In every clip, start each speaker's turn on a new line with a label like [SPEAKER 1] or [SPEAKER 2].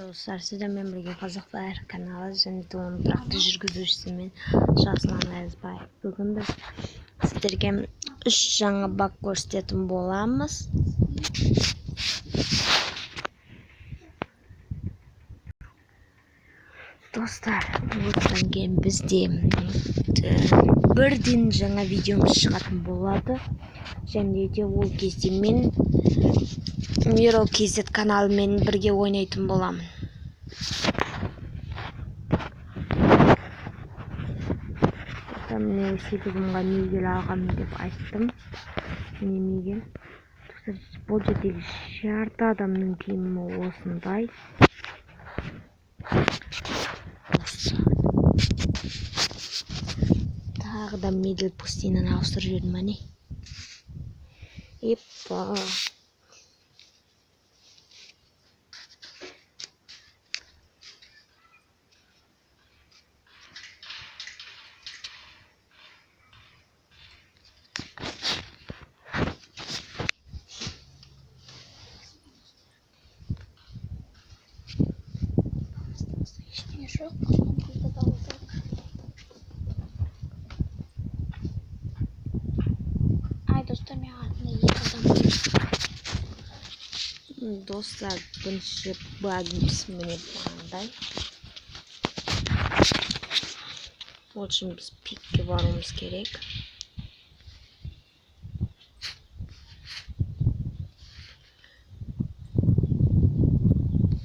[SPEAKER 1] Достар, сіздермен бірге Қазақфайр каналы және де оның тұрақты жүргізушісі мен Жасұлан Аязбаев. Бүгін біз сіздерге 3 жаңа баг көрсететін боламыз. Достар, осыдан кейін бізде бірден жаңа видеомыз шығатын болады. Және де ол кезде мен Miro KZ каналымен бірге ойнайтын боламын. Міне 8 мыңға мигель алғанмын деп айттым. Міне мигель. Достар, бұл жердегі жарты адамның киімі осындай. Тағы да медл пустинаны ауыстырып жібердім, әне. Епа.
[SPEAKER 2] Ештеңе жоқ. Компьютерді алу керек. Ай, достар, менің артымда екі адам бар.
[SPEAKER 1] Достар, бірінші багымыз міне мынандай. Ол үшін біз пикке баруымыз керек.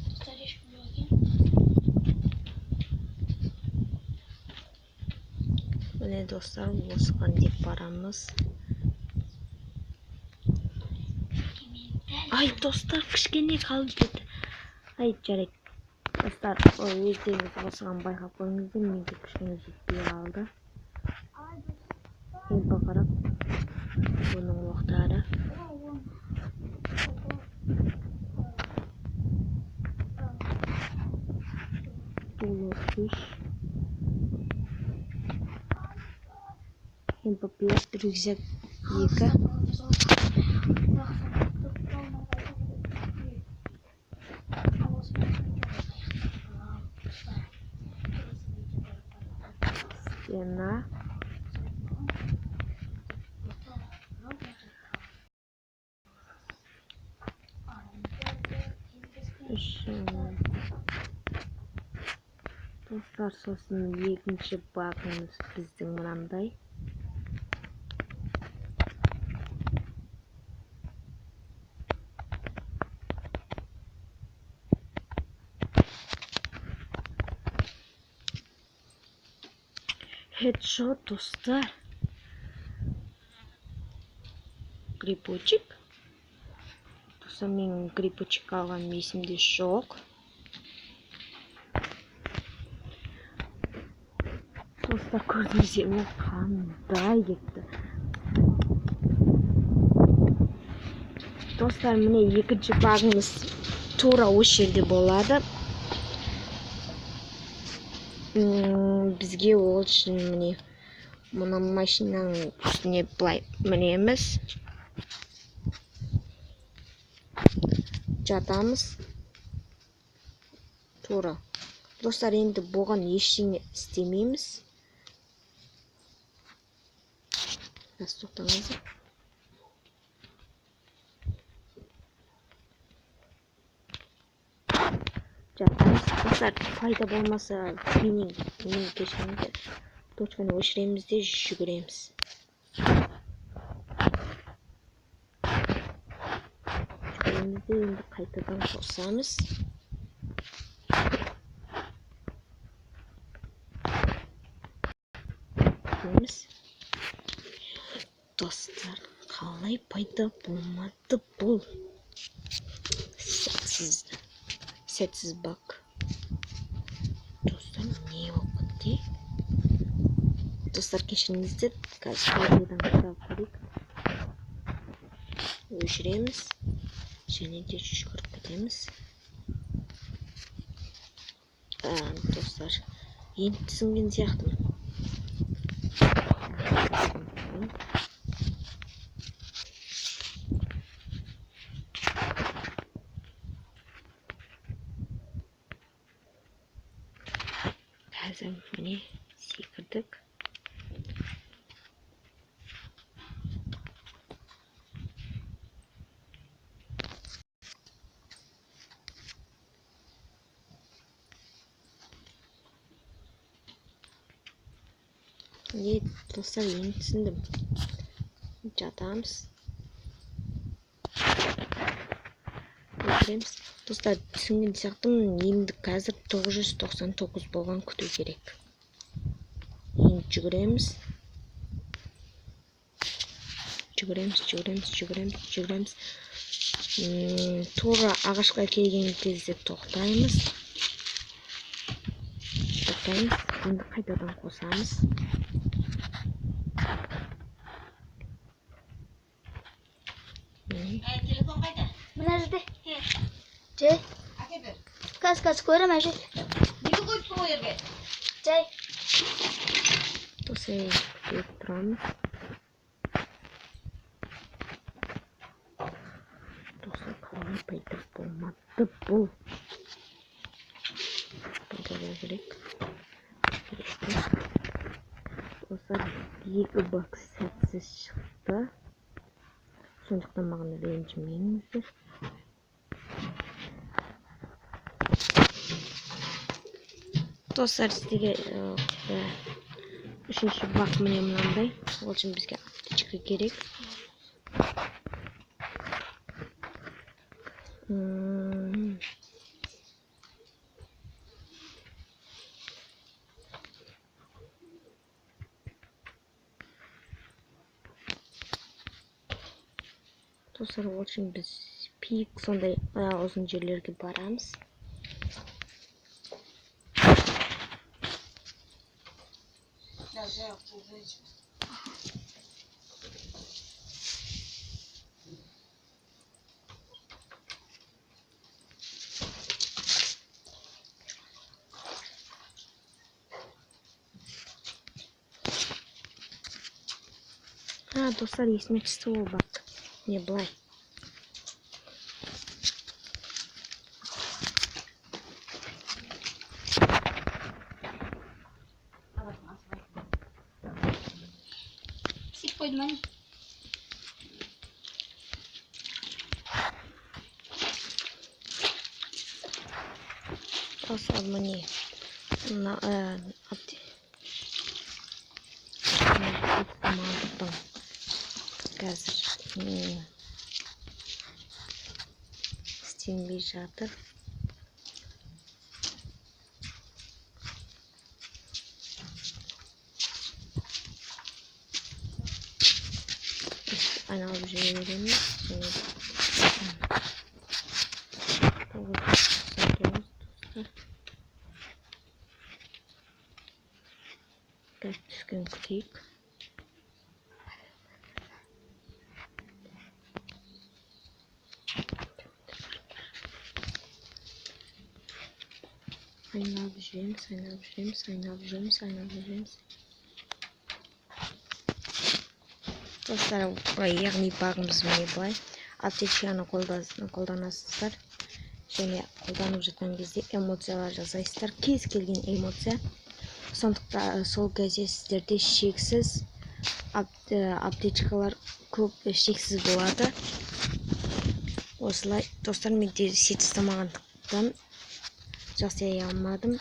[SPEAKER 2] Достар, ешкім жоқ екен.
[SPEAKER 1] Міне, достар, осыған деп барамыз.
[SPEAKER 2] Мен дәл
[SPEAKER 1] Ай, достар, кішкене қалып кетті. Ай, жарайды. Достар, өздеріңіз осыған байқап көріңіздер, менде кішкене жетпей қалды.
[SPEAKER 2] Ай, достар.
[SPEAKER 1] Енді қарап, бұның оқтары.
[SPEAKER 2] О, он.
[SPEAKER 1] Толы 3. МП5, рюкзак 2. Стена. 3. Достар, сосын екінші багымыз біздің мынандай. Хедшот, достар. Грибочек. Достар, мен грибочек алғаным есімде жоқ. Достар, көрдіңіздер ме, қандай кетті. Достар, міне екінші багымыз тура осы жерде болады. Бізге ол үшін міне мына машинаның үстіне былай мінеміз. Жатамыз. Тура. Достар, енді бұған ештеңе істемейміз. Раз, тоқтаңыздар. Жатамыз. Достар, пайда болмаса менен кешіріңіздер. Точканы өшіреміз де жүгіреміз. Жүгіреміз де енді қайтадан қосамыз. Күтеміз. Достар, қалай пайда болмады бұл? Сәтсіз. Сәтсіз баг. Достар, не болып кетті? Достар, кешіріңіздер. Қазір қайтадан жасап көрейік. Өшіреміз. Және де жүгіріп кетеміз. Достар, енді түсінген сияқтымын. Қазір міне секірдік. Не, достар, енді түсіндім. Жатамыз. Өлтіреміз. Достар, түсінген сияқтымын. Енді қазір 999 болған күту керек. Енді жүгіреміз. Жүгіреміз, жүгіреміз, жүгіреміз, жүгіреміз. Тура ағашқа келген кезде тоқтаймыз. Тоқтаймыз. Енді қайтадан қосамыз.
[SPEAKER 3] Телефон қайда?
[SPEAKER 2] Мына жерде. Жай.
[SPEAKER 3] Әкел бер.
[SPEAKER 2] Қазір, қазір көрем, әже.
[SPEAKER 3] Неге қойыпсың ол жерге?
[SPEAKER 2] Жай.
[SPEAKER 1] Достар, күтіп тұрамыз. Достар, қалай пайда болмады бұл? Пайда болу керек. Достар, 2 баг сәтсіз шықты. Сондықтан маған ренжімеңіздер. Достар, сіздерге үшінші баг міне мынандай. Ол үшін бізге аптечка керек. Достар, ол үшін біз пик сондай ұзын жерлерге барамыз. Достар, есіме түсті ол баг. Не былай.
[SPEAKER 2] Сип қойдым, әне.
[SPEAKER 1] Достар, міне. Мына қазір істенбей жатыр. Айналып жүре береміз. Және 999, достар. Қазір түскен күтейік. Айналып жүреміз, айналып жүреміз, айналып жүреміз, айналып жүреміз. Достар, яғни бағымыз міне былай. Аптечканы қолданасыздар. Және қолданып жатқан кезде эмоциялар жасайсыздар. Кез келген эмоция. Сондықтан сол кезде сіздерде шексіз аптечкалар көп, шексіз болады. Осылай, достар, менде сет ұстамағандықтан жасай алмадым.